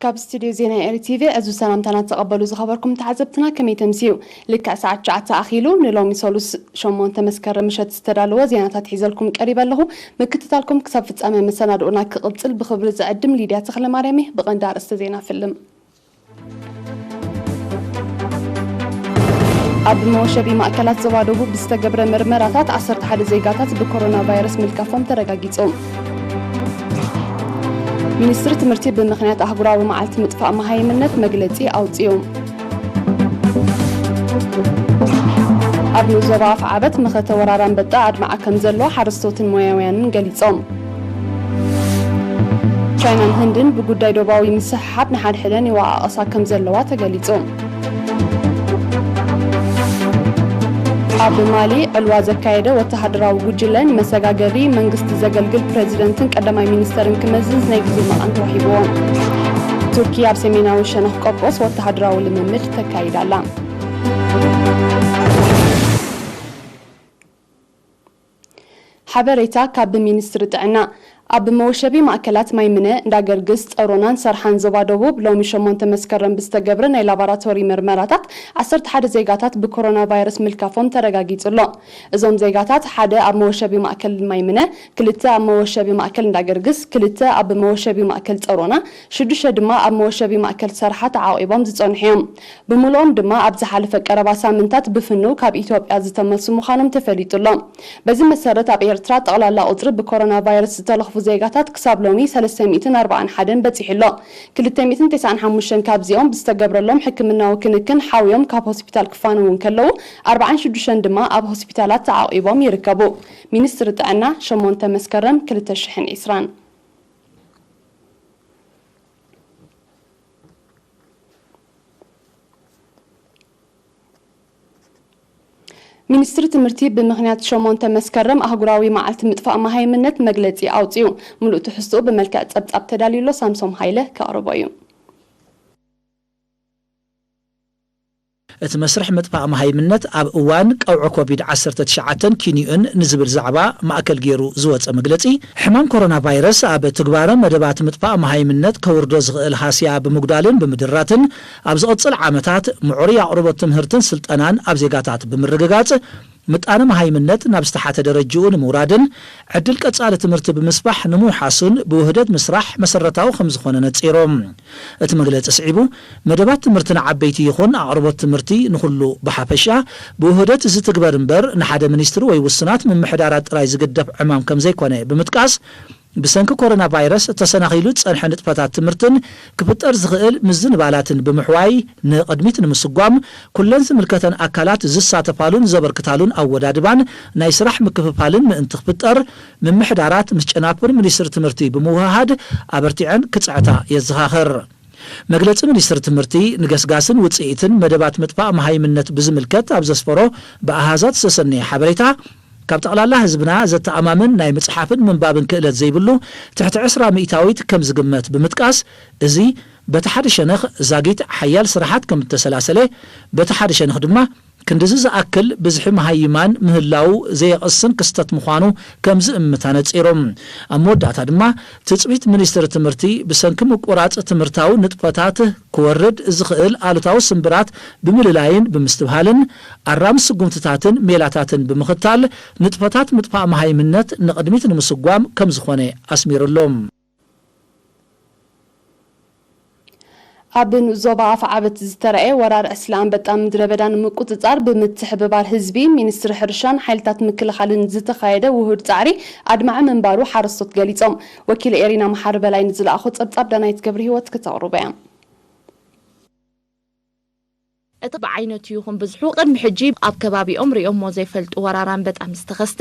ካብ ስቱድዮ ዜና ኤሪ ቲቪ ዕዙዝ ሰላምታና ተቐበሉ ዝኸበርኩም ተዓዘብትና፣ ከመይ ተምስዩ? ልክዕ ሰዓት ትሽዓተ ኣኺሉ ንሎሚ ሰሉስ ሸሞንተ መስከረም ምሸት ዝተዳለወ ዜናታት ሒዘልኩም ቀሪበ ኣለኹ። ምክትታልኩም ክሳብ ፍጻመ መሰናድኦና ክቕጽል ብኽብሪ ዝዕድም ሊድያ ተኽለማርያም እየ። ብቐንዲ ኣርእስተ ዜና ፍልም። ኣብ መወሸቢ ማእከላት ዞባ ደቡብ ብዝተገብረ መርመራታት ዓሰርተ ሓደ ዜጋታት ብኮሮና ቫይረስ ምልካፎም ተረጋጊጹ። ሚኒስትሪ ትምህርቲ ብምኽንያት ኣህጉራዊ መዓልቲ ምጥፋእ መሃይምነት መግለጺ ኣውጺኡ። ኣብ ንኡስ ዞባ ኣፍዓበት መኸተ ወራር ኣንበጣ ኣድማዓ ከም ዘሎ ሓረስቶትን ሞያውያንን ገሊጾም። ቻይናን ህንድን ብጉዳይ ዶባዊ ምስሕሓብ ንሓድሕደን ይወቓቐሳ ከም ዘለዋ ተገሊጹ። ኣብ ማሊ ዕልዋ ዘካየደ ወተሃደራዊ ጉጅለ ንመሰጋገሪ መንግስቲ ዘገልግል ፕረዚደንትን ቀዳማይ ሚኒስተርን ክመዝዝ ናይ ግዜ መቓን ተዋሂብዎ። ቱርኪ ኣብ ሰሜናዊ ሸነኽ ቆጵሮስ ወተሃደራዊ ልምምድ ተካይድ ኣላ። ሓበሬታ ካብ ሚኒስትሪ ጥዕና። ኣብ መወሸቢ ማእከላት ማይምነ፣ እንዳገርግስ፣ ጸሮናን ሰርሓን ዞባ ደቡብ ሎሚ ሸሞንተ መስከረም ብዝተገብረ ናይ ላቦራቶሪ መርመራታት ዓሰርተ ሓደ ዜጋታት ብኮሮና ቫይረስ ምልካፎም ተረጋጊጹ ኣሎ። እዞም ዜጋታት ሓደ ኣብ መወሸቢ ማእከል ማይምነ፣ ክልተ ኣብ መወሸቢ ማእከል እንዳገርግስ፣ ክልተ ኣብ መወሸቢ ማእከል ጸሮና፣ ሽዱሽተ ድማ ኣብ መወሸቢ ማእከል ሰርሓ ተዓቂቦም ዝጸንሑ እዮም። ብምልኦም ድማ ኣብ ዝሓለፈ ቀረባ ሳምንታት ብፍኑው ካብ ኢትዮጵያ ዝተመልሱ ምዃኖም ተፈሊጡ ኣሎ። በዚ መሰረት ኣብ ኤርትራ ጠቕላላ ቁጽሪ ብኮሮና ቫይረስ ዝተለኽፉ ዜጋታት ክሳብ ሎሚ ሰለስተ ሚእትን ኣርባዓን ሓደን በጺሑ ኣሎ። ክልተ ሚእትን ተስዓን ሓሙሽተን ካብዚኦም ብዝተገብረሎም ሕክምናዊ ክንክን ሓውዮም ካብ ሆስፒታል ክፋነዉ እንከለዉ፣ ኣርባዓን ሽዱሽተን ድማ ኣብ ሆስፒታላት ተዓቂቦም ይርከቡ። ሚኒስትሪ ጥዕና፣ ሸሞንተ መስከረም ክልተ ሽሕን ዕስራን። ሚኒስትሪ ትምህርቲ ብምኽንያት ሸሞንተ መስከረም ኣህጉራዊ መዓልቲ ምጥፋእ መሃይምነት መግለጺ ኣውጺኡ። ምሉእ ትሕዝትኡ ብመልክዕ ጸብጻብ ተዳልዩ ኣሎ። ሳምሶም ሃይለ ከቕርቦ እዩ። እቲ መስርሕ ምጥፋእ መሃይምነት ኣብ እዋን ቀውዒ ኮቪድ ዓሰርተ ትሽዓተን ኪንዮኡን ንዝብል ዛዕባ ማእከል ገይሩ ዝወጸ መግለጺ፣ ሕማም ኮሮና ቫይረስ ኣብ ትግባረ መደባት ምጥፋእ መሃይምነት ከውርዶ ዝኽእል ሃስያ ብምጉዳልን ብምድራትን፣ ኣብ ዝቕጽል ዓመታት ምዕሩይ ኣቕርቦት ትምህርትን ስልጠናን ኣብ ዜጋታት ብምርግጋጽ፣ ምጣነ መሃይምነት ናብ ዝተሓተ ደረጅኡ ንምውራድን ዕድል ቀጻሊ ትምህርቲ ብምስፋሕ ንምውሓሱን ብውህደት ምስራሕ መሰረታዊ ከም ዝኾነ ነጺሮም። እቲ መግለጺ ስዒቡ፣ መደባት ትምህርቲ ንዓበይቲ ይኹን ኣቕርቦት ትምህርቲ ንኹሉ ብሓፈሻ ብውህደት ዝትግበር እምበር፣ ንሓደ ሚኒስትሪ ወይ ውሱናት ምምሕዳራት ጥራይ ዝግደፍ ዕማም ከም ዘይኮነ ብምጥቃስ፣ ብሰንኪ ኮሮና ቫይረስ ተሰናኺሉ ዝጸንሐ ንጥፈታት ትምህርትን ክፍጠር ዝኽእል ምዝንባላትን ብምሕዋይ፣ ንቕድሚት ንምስጓም ኩለን ዝምልከተን ኣካላት ዝሳተፋሉን ዘበርክታሉን ኣወዳድባን ናይ ስራሕ ምክፍፋልን ምእንቲ ክፍጠር፣ ምምሕዳራት ምስ ጨናፍር ሚኒስትሪ ትምህርቲ ብምውህሃድ ኣበርቲዐን ክጽዕታ የዘኻኽር። መግለጺ ሚኒስትሪ ትምህርቲ ንገስጋስን ውጽኢትን መደባት ምጥፋእ መሃይምነት ብዝምልከት ኣብ ዘስፈሮ ብኣሃዛት ዝተሰነየ ሓበሬታ፣ ካብ ጠቕላላ ህዝብና ዘተኣማምን ናይ ምጽሓፍን ምንባብን ክእለት ዘይብሉ ትሕቲ ዕስራ ሚእታዊት ከም ዝግመት ብምጥቃስ፣ እዚ በቲ ሓደ ሸነኽ ዛጊት ሓያል ስራሓት ከም እተሰላሰለ፣ በቲ ሓደ ሸነኽ ድማ ክንድዚ ዝኣክል ብዝሒ መሃይማን ምህላዉ ዘየቕስን ክስተት ምዃኑ ከም ዝእምት ኣነጺሮም። ኣብ መወዳእታ ድማ፣ ትጽቢት ሚኒስትሪ ትምህርቲ ብሰንኪ ምቁራጽ ትምህርታዊ ንጥፈታት ክወርድ ዝኽእል ኣሉታዊ ስምብራት ብምልላይን ብምስትብሃልን፣ ኣራሚ ስጉምትታትን ሜላታትን ብምኽታል፣ ንጥፈታት ምጥፋእ መሃይምነት ንቕድሚት ንምስጓም ከም ዝኾነ ኣስሚሩሎም። ኣብ ንኡስ ዞባ ኣፍዓበት ዝተረኣየ ወራር ዕስለ ኣንበጣ ምድረ በዳ ንምቁጽጻር ብምትሕብባር ህዝቢ፣ ሚኒስትሪ ሕርሻን ሓይልታት ምክልኻልን ዝተኻየደ ውሁድ ጻዕሪ ኣድማዒ ምንባሩ ሓረስቶት ገሊጾም። ወኪል ኤሪና መሓሪ በላይ ንዝለኣኾ ጸብጻብ ዳናይት ገብረ ህይወት ክተቕርቦ እያ። እቲ ብዓይነቱ ይኹን ብዝሑ ቅድሚ ሕጂ ኣብ ከባቢኦም ሪኦሞ ዘይፈልጡ ወራር ኣንበጣ ምስ ተኸስተ፣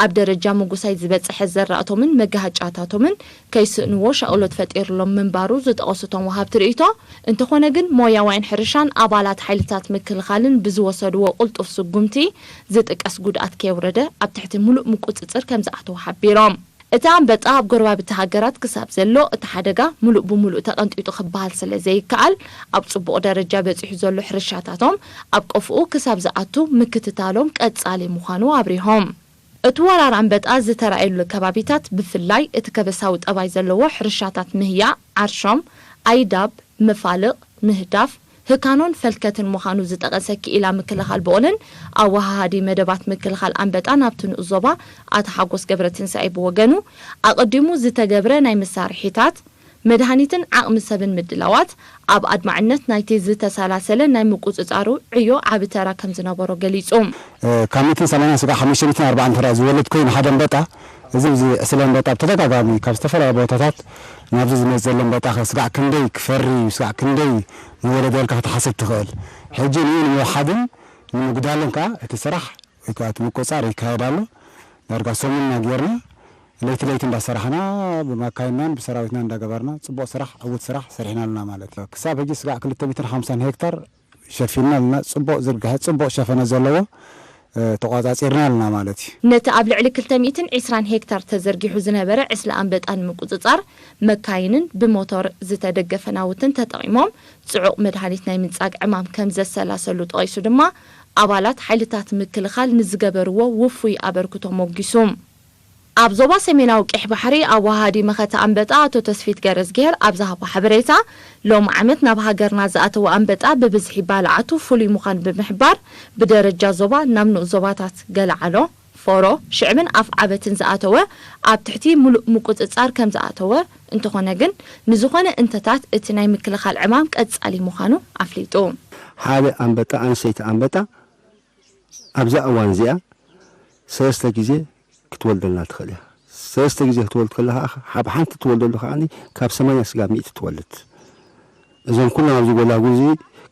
ኣብ ደረጃ ምጉሳይ ዝበጽሐ ዘራእቶምን መጋሃጫታቶምን ከይስእንዎ ሻቕሎት ፈጢርሎም ምንባሩ ዝጠቐሱ እቶም ወሃብቲ ርእይቶ፣ እንተኾነ ግን ሞያውያን ሕርሻን ኣባላት ሓይልታት ምክልኻልን ብዝወሰድዎ ቅልጡፍ ስጉምቲ ዝጥቀስ ጉድኣት ከየውረደ ኣብ ትሕቲ ምሉእ ምቁጽጽር ከም ዝኣተወ ሓቢሮም። እቲ ኣንበጣ ኣብ ጎረባብቲ ሃገራት ክሳብ ዘሎ እቲ ሓደጋ ምሉእ ብምሉእ ተቐንጢጡ ክበሃል ስለ ዘይከኣል፣ ኣብ ጽቡቕ ደረጃ በጺሑ ዘሎ ሕርሻታቶም ኣብ ቆፍኡ ክሳብ ዝኣቱ ምክትታሎም ቀጻሊ ምዃኑ ኣብሪሆም። እቲ ወራር ኣንበጣ ዝተራእየሉ ከባቢታት፣ ብፍላይ እቲ ከበሳዊ ጠባይ ዘለዎ ሕርሻታት ምህያእ፣ ዓርሾም፣ ኣይዳብ፣ መፋልቕ፣ ምህዳፍ፣ ህካኖን ፈልከትን ምዃኑ ዝጠቐሰ ክኢላ ምክልኻል በቑልን ኣወሃሃዲ መደባት ምክልኻል ኣንበጣን ኣብቲ ንኡስ ዞባ ኣቶ ሓጎስ ገብረትንሳኤ ብወገኑ፣ ኣቐዲሙ ዝተገብረ ናይ መሳርሒታት፣ መድሃኒትን ዓቕሚ ሰብን ምድላዋት ኣብ ኣድማዕነት ናይቲ ዝተሰላሰለ ናይ ምቁጽጻሩ ዕዮ ዓቢ ተራ ከም ዝነበሮ ገሊጹ። ካብ ሚእትን ሰማንያን ስጋዕ ሓሙሽተ ሚእትን ኣርባዓን ተራ ዝወልድ ኮይኑ ሓደ ኣንበጣ፣ እዚ ኣብዚ ዕስለ ኣንበጣ ብተደጋጋሚ ካብ ዝተፈላለዩ ቦታታት ናብዚ ዝመጽእ ዘሎ ኣንበጣ ከ ስጋዕ ክንደይ ክፈሪ እዩ፣ ስጋዕ ክንደይ መወለደ ኢልካ ክትሓስብ ትኽእል። ሕጂ ንኡ ንምውሓድን ንምጉዳልን ከኣ እቲ ስራሕ ወይ ከኣ እቲ ምቁጽጻር ይካየድ ኣሎ። ዳርጋ ሰሙንና ጌርና ለይቲ ለይቲ እንዳሰራሕና ብማካይናን ብሰራዊትና እንዳገበርና ጽቡቕ ስራሕ፣ ዕዉት ስራሕ ሰሪሕና ኣለና ማለት እዩ። ክሳብ ሕጂ ስጋዕ ክልተ ሚእትን ሓምሳን ሄክታር ሸፊንና ኣለና። ጽቡቕ ዝርግሐ፣ ጽቡቕ ሸፈነ ዘለዎ፣ እ፣ ተቋጻጺርና ኣለና ማለት እዩ። ነቲ ኣብ ልዕሊ ክልተ ሚእትን ዕስራን ሄክታር ተዘርጊሑ ዝነበረ ዕስለ ኣንበጣ ንምቁጽጻር፣ መካይንን ብሞቶር ዝተደገፈ ናውትን ተጠቒሞም፣ ጽዑቕ መድሃኒት ናይ ምንጻግ ዕማም ከም ዘሰላሰሉ ጠቒሱ ድማ፣ ኣባላት ሓይልታት ምክልኻል ንዝገበርዎ ውፉይ ኣበርክቶ ሞጒሱ። ኣብ ዞባ ሰሜናዊ ቀይሕ ባሕሪ ኣወሃሃዲ መኸተ ኣንበጣ ኣቶ ተስፊት ገረዝግሄር ኣብ ዝሃቦ ሓበሬታ፣ ሎም ዓመት ናብ ሃገርና ዝኣተወ ኣንበጣ ብብዝሒ ባልዓቱ ፍሉይ ምዃኑ ብምሕባር፣ ብደረጃ ዞባ ናብ ንኡስ ዞባታት ገለዓሎ፣ ፎሮ፣ ሽዕብን ኣፍዓበትን ዝኣተወ ኣብ ትሕቲ ምሉእ ምቁጽጻር ከም ዝኣተወ፣ እንተኾነ ግን ንዝኾነ እንተታት እቲ ናይ ምክልኻል ዕማም ቀጻሊ ምዃኑ ኣፍሊጡ። ሓደ ኣንበጣ፣ ኣንሰይቲ ኣንበጣ ኣብዛ እዋን እዚኣ ሰለስተ ግዜ ክትወልደልና ትኽእል እያ። ሰለስተ ግዜ ክትወልድ ከላ ከኣ፣ ኣብ ሓንቲ ትወልደሉ ከኣ ካብ ሰማንያ ስጋብ ሚእቲ ትወልድ። እዞም ኩሎም ኣብዚ ጎላጉል እዚ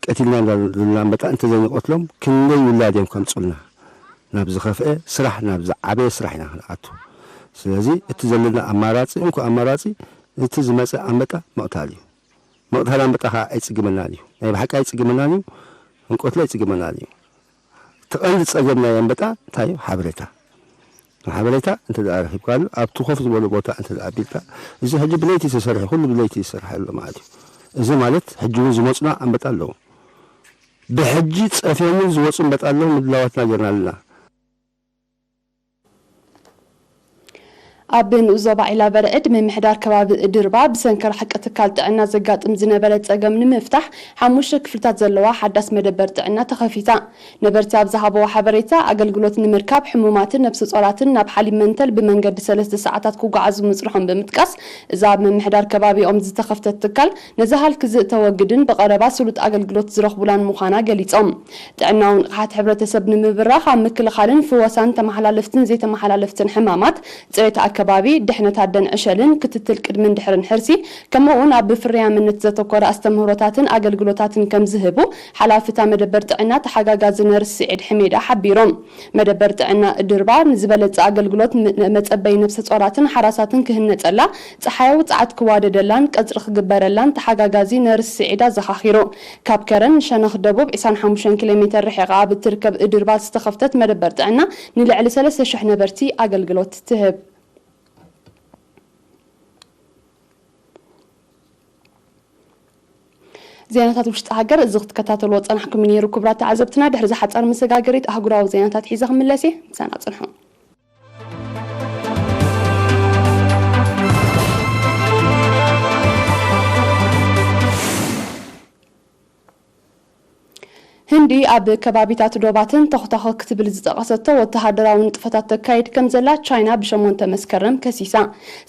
ቀቲልና እንዳልና ኣንበጣ እንተዘይንቐትሎም ክንደይ ውላድ እዮም ከምጹልና? ናብ ዝኸፍአ ስራሕ፣ ናብ ዝዓበየ ስራሕ ኢና ክንኣቱ። ስለዚ እቲ ዘለና ኣማራጺ፣ እንኮ ኣማራጺ፣ እቲ ዝመጸ ኣንበጣ ምቕታል እዩ። ምቕታል ኣንበጣ ከኣ ኣይጽግመናን እዩ። ናይ ብሓቂ ኣይጽግመናን እዩ። ክንቀትሎ ኣይጽግመናን እዩ። እቲ ቀንዲ ጸገም ናይ ኣንበጣ እንታይ እዩ? ሓበሬታ። ሓበሬታ እንተ ደኣ ረኺብካሉ፣ ኣብቲ ኮፍ ዝበሎ ቦታ እንተ ደኣ ኣቢልካ፣ እዚ ሕጂ ብለይቲ ዝተሰርሐ፣ ኩሉ ብለይቲ ዝሰርሐ ኣሎ ማለት እዩ። እዚ ማለት ሕጂ እውን ዝመጹና ኣንበጣ ኣለዉ። ብሕጂ ጸፍዮም እውን ዝመጹ ኣንበጣ ኣለዉ፣ ምድላዋትና ጌርና ኣለና። ኣብ ንኡስ ዞባ ዒላ በርዕድ ምምሕዳር ከባቢ እድርባ ብሰንኪ ርሕቂ ትካል ጥዕና ዘጋጥም ዝነበረ ጸገም ንምፍታሕ ሓሙሽተ ክፍልታት ዘለዋ ሓዳስ መደበር ጥዕና ተኸፊታ። ነበርቲ ኣብ ዝሃብዎ ሓበሬታ፣ ኣገልግሎት ንምርካብ ሕሙማትን ነብሰ ጾራትን ናብ ሓሊብ መንተል ብመንገዲ ሰለስተ ሰዓታት ክጓዓዙ ምጽንሖም ብምጥቃስ፣ እዛ ኣብ ምምሕዳር ከባቢኦም ዝተኸፍተት ትካል ነዚ ሃልኪ እዚ እተወግድን ብቐረባ ስሉጥ ኣገልግሎት ዝረኽቡላን ምዃና ገሊጾም። ጥዕናዊ ንቕሓት ሕብረተሰብ ንምብራኽ ኣብ ምክልኻልን ፍወሳን ተመሓላለፍትን ዘይተመሓላለፍትን ሕማማት፣ ጽሬት ኣከባቢ፣ ድሕነት ኣደን ዕሸልን፣ ክትትል ቅድምን ድሕርን ሕርሲ፣ ከምኡ እውን ኣብ ፍርያምነት ዘተኮረ ኣስተምህሮታትን ኣገልግሎታትን ከም ዝህቡ ሓላፊ እታ መደበር ጥዕና ተሓጋጋዚ ነርስ ስዒድ ሕሜዳ ሓቢሮም። መደበር ጥዕና እድርባ ንዝበለጸ ኣገልግሎት ም-፣ መጸበይ ነብሰ ጾራትን ሓራሳትን ክህነጸላ፣ ጸሓያዊ ጸዓት ክዋደደላን ቀጽሪ ክግበረላን ተሓጋጋዚ ነርስ ስዒድ ኣዘኻኺሩ። ካብ ከረን ሸነኽ ደቡብ ዕስራን ሓሙሽተን ኪሎ ሜተር ርሒቓ ኣብ እትርከብ እድርባ ዝተኸፍተት መደበር ጥዕና ንልዕሊ ሰለስተ ሽሕ ነበርቲ ኣገልግሎት ትህብ። ዜናታት ውሽጢ ሃገር እዚ ክትከታተልዎ ጸናሕኩም ነይሩ። ክቡራት ተዓዘብትና፣ ድሕሪ ዝሓጸር መሰጋገሪት ኣህጉራዊ ዜናታት ሒዘ ክምለስ እየ። ምሳና ጽንሑ። ህንዲ ኣብ ከባቢታት ዶባትን ተኹታኹ ክትብል ዝጠቐሰቶ ወተሃደራዊ ንጥፈታት ተካይድ ከም ዘላ ቻይና ብሸሞንተ መስከረም ከሲሳ።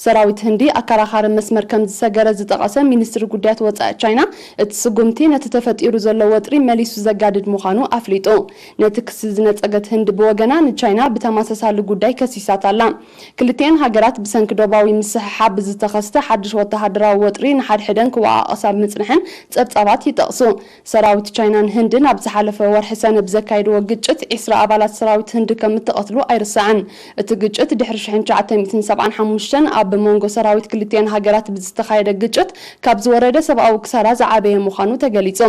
ሰራዊት ህንዲ ኣከራኻሪ መስመር ከም ዝሰገረ ዝጠቐሰ ሚኒስትሪ ጉዳያት ወጻኢ ቻይና፣ እቲ ስጉምቲ ነቲ ተፈጢሩ ዘሎ ወጥሪ መሊሱ ዘጋድድ ምዃኑ ኣፍሊጡ። ነቲ ክሲ ዝነጸገት ህንዲ ብወገና ንቻይና ብተመሳሳሊ ጉዳይ ከሲሳታ ኣላ። ክልቲኤን ሃገራት ብሰንኪ ዶባዊ ምስሕሓብ ብዝተኸስተ ሓድሽ ወተሃደራዊ ወጥሪ ንሓድሕደን ክወቓቐሳ ምጽንሐን ጸብጻባት ይጠቕሱ። ሰራዊት ቻይናን ህንድን ኣብ ዝሓለፈ ዝሓለፈ ወርሒ ሰነ ብዘካየድዎ ግጭት ዒስራ ኣባላት ሰራዊት ህንዲ ከም እተቐትሉ ኣይርሳዕን። እቲ ግጭት ድሕሪ ሽሕን ትሽዓተ ሚእትን ሰብዓን ሓሙሽተን ኣብ መንጎ ሰራዊት ክልቲአን ሃገራት ብዝተኻየደ ግጭት ካብ ዝወረደ ሰብኣዊ ክሳራ ዝዓበየ ምዃኑ ተገሊጹ።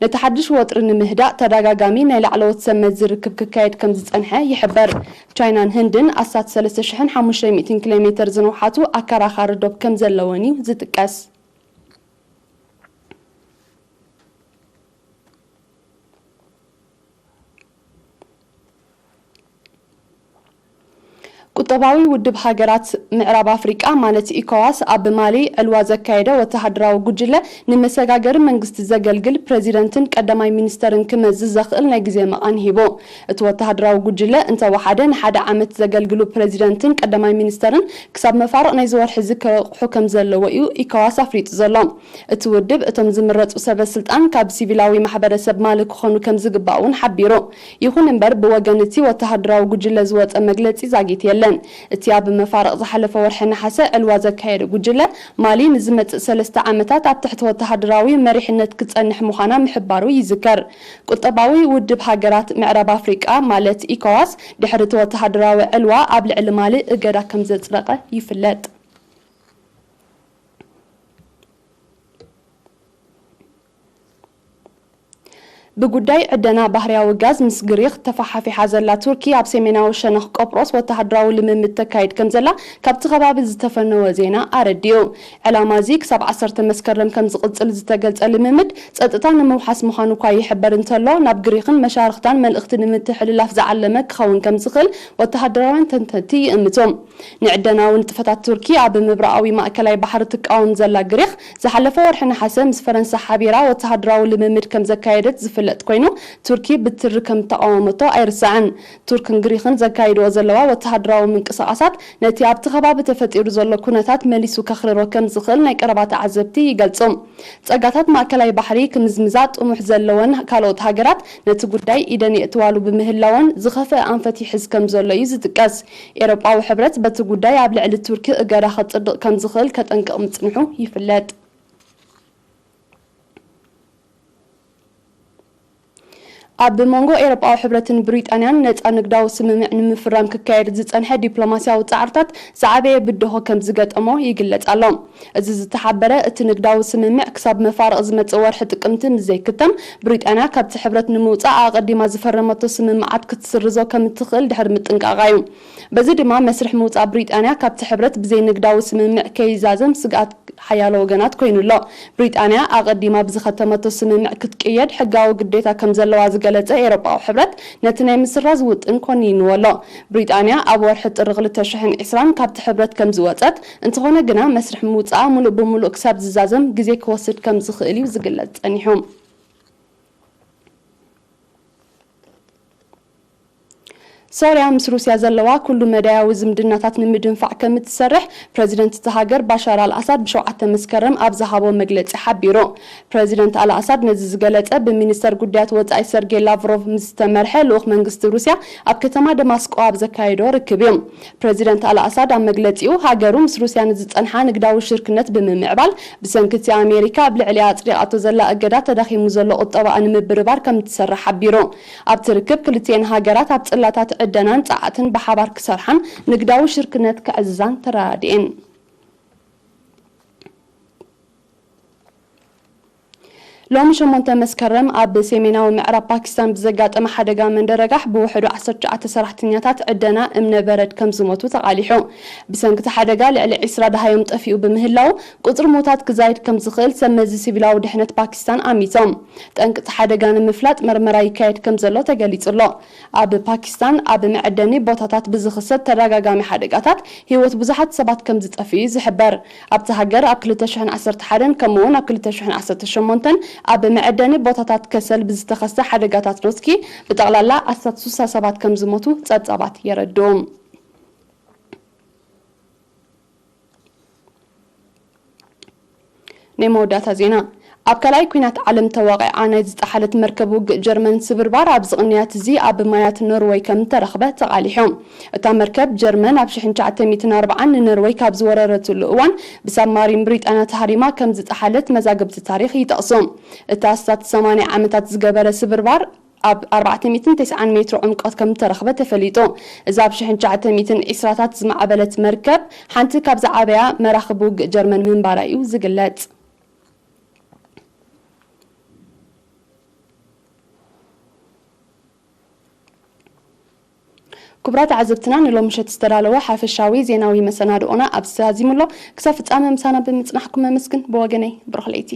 ነቲ ሓድሽ ወጥሪ ንምህዳእ ተደጋጋሚ ናይ ላዕለዎት ሰብ መዚ ርክብ ክካየድ ከም ዝጸንሐ ይሕበር። ቻይናን ህንድን ኣስታት ሰለስተ ሽሕን ሓሙሽተ ሚእትን ኪሎ ሜተር ዝነውሓቱ ኣከራኻሪ ዶብ ከም ዘለወን እዩ ዝጥቀስ። ቁጠባዊ ውድብ ሃገራት ምዕራብ ኣፍሪቃ ማለት ኢኮዋስ ኣብ ማሊ ዕልዋ ዘካየደ ወተሃደራዊ ጉጅለ ንመሰጋገሪ መንግስቲ ዘገልግል ፕሬዚደንትን ቀዳማይ ሚኒስተርን ክመዝዝ ዘኽእል ናይ ግዜ መቓን ሂቡ። እቲ ወተሃደራዊ ጉጅለ እንተወሓደ ንሓደ ዓመት ዘገልግሉ ፕሬዚደንትን ቀዳማይ ሚኒስተርን ክሳብ መፋርቕ ናይዚ ወርሒ እዚ ክረቑሑ ከም ዘለዎ እዩ ኢኮዋስ ኣፍሊጡ ዘሎ። እቲ ውድብ እቶም ዝምረጹ ሰበ ስልጣን ካብ ሲቪላዊ ማሕበረሰብ ማሊ ክኾኑ ከም ዝግባእ እውን ሓቢሩ። ይኹን እምበር ብወገን እቲ ወተሃደራዊ ጉጅለ ዝወጸ መግለጺ ዛጊት የለን። እቲ ኣብ መፋርቕ ዝሓለፈ ወርሒ ነሓሰ ዕልዋ ዘካየደ ጉጅለ ማሊ ንዝመጽእ ሰለስተ ዓመታት ኣብ ትሕቲ ወተሃደራዊ መሪሕነት ክጸንሕ ምዃና ምሕባሩ ይዝከር። ቁጠባዊ ውድብ ሃገራት ምዕራብ ኣፍሪቃ ማለት ኢኮዋስ ድሕሪ እቲ ወተሃደራዊ ዕልዋ ኣብ ልዕሊ ማሊ እገዳ ከም ዘጽደቐ ይፍለጥ። ብጉዳይ ዕደና ባህርያዊ ጋዝ ምስ ግሪኽ ተፋሓፊሓ ዘላ ቱርኪ ኣብ ሰሜናዊ ሸነኽ ቆጵሮስ ወተሃደራዊ ልምምድ ተካይድ ከም ዘላ ካብቲ ከባቢ ዝተፈነወ ዜና ኣረዲኡ። ዕላማ እዚ ክሳብ ዓሰርተ መስከረም ከም ዝቕጽል ዝተገልጸ ልምምድ ጸጥታ ንምውሓስ ምዃኑ እኳ ይሕበር እንተሎ፣ ናብ ግሪኽን መሻርኽታን መልእኽቲ ንምትሕልላፍ ዝዓለመ ክኸውን ከም ዝኽእል ወተሃደራውያን ተንተንቲ ይእምቱ። ንዕደናዊ ንጥፈታት ቱርኪ ኣብ ምብራቓዊ ማእከላይ ባሕሪ ትቃወም ዘላ ግሪኽ፣ ዝሓለፈ ወርሒ ነሓሰ ምስ ፈረንሳ ሓቢራ ወተሃደራዊ ልምምድ ከም ዘካየደት ዝፍለጥ ኮይኑ፣ ቱርኪ ብትሪ ከም እተቓወመቶ ኣይርሳዕን። ቱርክን ግሪኽን ዘካይድኦ ዘለዋ ወተሃደራዊ ምንቅስቓሳት ነቲ ኣብቲ ከባቢ ተፈጢሩ ዘሎ ኩነታት መሊሱ ከኽርሮ ከም ዝኽእል ናይ ቀረባ ተዓዘብቲ ይገልጹ። ጸጋታት ማእከላይ ባሕሪ ክምዝምዛ ጥሙሕ ዘለወን ካልኦት ሃገራት ነቲ ጉዳይ ኢደን የእትዋሉ ብምህላወን ዝኸፍአ ኣንፈት ይሕዝ ከም ዘሎ እዩ ዝጥቀስ። ኤውሮጳዊ ሕብረት በቲ ጉዳይ ኣብ ልዕሊ ቱርኪ እገዳ ከጽድቕ ከም ዝኽእል ከጠንቅቕ ምጽንሑ ይፍለጥ። ኣብ መንጎ ኤውሮጳዊ ሕብረትን ብሪጣንያን ነጻ ንግዳዊ ስምምዕ ንምፍራም ክካየድ ዝጸንሐ ዲፕሎማስያዊ ጻዕርታት ዝዓበየ ብድሆ ከም ዝገጠሞ ይግለጽ ኣሎ። እዚ ዝተሓበረ፣ እቲ ንግዳዊ ስምምዕ ክሳብ መፋርቕ ዝመጽእ ወርሒ ጥቅምቲ ምስ ዘይክተም፣ ብሪጣንያ ካብቲ ሕብረት ንምውጻእ ኣቐዲማ ዝፈረመቶ ስምምዓት ክትስርዞ ከም እትኽእል ድሕሪ ምጥንቃቓ እዩ። በዚ ድማ መስርሕ ምውጻእ ብሪጣንያ ካብቲ ሕብረት ብዘይ ንግዳዊ ስምምዕ ከይዛዘም ስግኣት ሓያሎ ወገናት ኮይኑ ኣሎ። ብሪጣንያ ኣቐዲማ ብዝኸተመቶ ስምምዕ ክትቅየድ ሕጋዊ ግዴታ ከም ዘለዋ ዝገለጸ ኤውሮጳዊ ሕብረት ነቲ ናይ ምስራዝ ውጥን ኮኒንዎ ኣሎ። ብሪጣንያ ኣብ ወርሒ ጥሪ ክልተ ሽሕን ዕስራን ካብቲ ሕብረት ከም ዝወጸት፣ እንተኾነ ግና መስርሕ ምውጻኣ ምሉእ ብምሉእ ክሳብ ዝዛዘም ግዜ ክወስድ ከም ዝኽእል እዩ ዝግለጽ ጸኒሑ። ሶርያ ምስ ሩስያ ዘለዋ ኩሉ መዳያዊ ዝምድናታት ንምድንፋዕ ከም እትሰርሕ ፕረዚደንት እታ ሃገር ባሻር ኣልኣሳድ ብሸውዓተ መስከረም ኣብ ዝሃቦ መግለጺ ሓቢሩ። ፕረዚደንት ኣልኣሳድ ነዚ ዝገለጸ ብሚኒስተር ጉዳያት ወጻኢ ሰርጌይ ላቭሮቭ ምስ ዝተመርሐ ልኡኽ መንግስቲ ሩስያ ኣብ ከተማ ደማስቆ ኣብ ዘካየዶ ርክብ እዩ። ፕረዚደንት ኣልኣሳድ ኣብ መግለጺኡ፣ ሃገሩ ምስ ሩስያ ንዝጸንሓ ንግዳዊ ሽርክነት ብምምዕባል፣ ብሰንኪ እቲ ኣሜሪካ ኣብ ልዕሊኣ ኣጽዲቓቶ ዘላ እገዳ ተዳኺሙ ዘሎ ቁጠባኣ ንምብርባር ከም እትሰርሕ ሓቢሩ። ኣብቲ ርክብ፣ ክልቲኤን ሃገራት ኣብ ጽላታት ዕደናን ጸዓትን ብሓባር ክሰርሓን ንግዳዊ ሽርክነት ከዕዝዛን ተረዳዲኤን። ሎሚ ሸሞንተ መስከረም ኣብ ሰሜናዊ ምዕራብ ፓኪስታን ብዘጋጠመ ሓደጋ መንደረጋሕ ብውሕዱ ዓሰርተ ትሽዓተ ሰራሕተኛታት ዕደና እምነ በረድ ከም ዝሞቱ ተቓሊሑ። ብሰንኪ እቲ ሓደጋ ልዕሊ ዕስራ ደሃዮም ጠፊኡ ብምህላው፣ ቁጽሪ ምዉታት ክዛይድ ከም ዝኽእል ሰብ መዚ ሲቪላዊ ድሕነት ፓኪስታን ኣሚቶም። ጠንቂ እቲ ሓደጋ ንምፍላጥ መርመራ ይካየድ ከም ዘሎ ተገሊጹ ኣሎ። ኣብ ፓኪስታን ኣብ መዐደኒ ቦታታት ብዝኽሰት ተደጋጋሚ ሓደጋታት ህይወት ብዙሓት ሰባት ከም ዝጠፍእ እዩ ዝሕበር። ኣብታ ሃገር ኣብ ክልተ ሽሕን ዓሰርተ ሓደን ከምኡ'ውን ኣብ ክልተ ሽሕን ዓሰርተ ሸሞንተን ኣብ መዐደኒ ቦታታት ከሰል ብዝተኸስተ ሓደጋታት ኖስኪ ብጠቕላላ ኣስታት ስሳ ሰባት ከም ዝሞቱ ጸብጻባት የረድኡ። ናይ መወዳእታ ዜና። ኣብ ካልኣይ ኲናት ዓለም ተዋቒዓ ናይ ዝጠሓለት መርከብ ውግእ ጀርመን ስብርባር ኣብዚ ቅንያት እዚ ኣብ ማያት ኖርወይ ከም እተረኽበ ተቓሊሑ። እታ መርከብ ጀርመን ኣብ ሽሕን ትሽዓተ ሚእትን ኣርባዓን ንኖርወይ ካብ ዝወረረትሉ እዋን ብሳብማሪን ብሪጣንያ ተሃሪማ ከም ዝጠሓለት መዛግብቲ ታሪኽ ይጠቕሱ። እቲ ኣስታት ሰማንያ ዓመታት ዝገበረ ስብርባር ኣብ ኣርባዕተ ሚእትን ተስዓን ሜትሮ ዕምቆት ከም እተረኽበ ተፈሊጡ። እዛ ኣብ ሽሕን ትሽዓተ ሚእትን ዕስራታት ዝማዕበለት መርከብ ሓንቲ ካብ ዝዓበያ መራኽብ ውግእ ጀርመን ምንባራ እዩ ዝግለጽ። ክቡራት ተዓዘብትና፣ ንሎሚ ምሸት ዝተዳለወ ሓፈሻዊ ዜናዊ መሰናድኦና ኣብዚ ተዛዚሙ ኣሎ። ክሳብ ፍጻመ ምሳና ብምጽናሕኩም መመስግን። ብወገነይ ብሩኽ ለይቲ።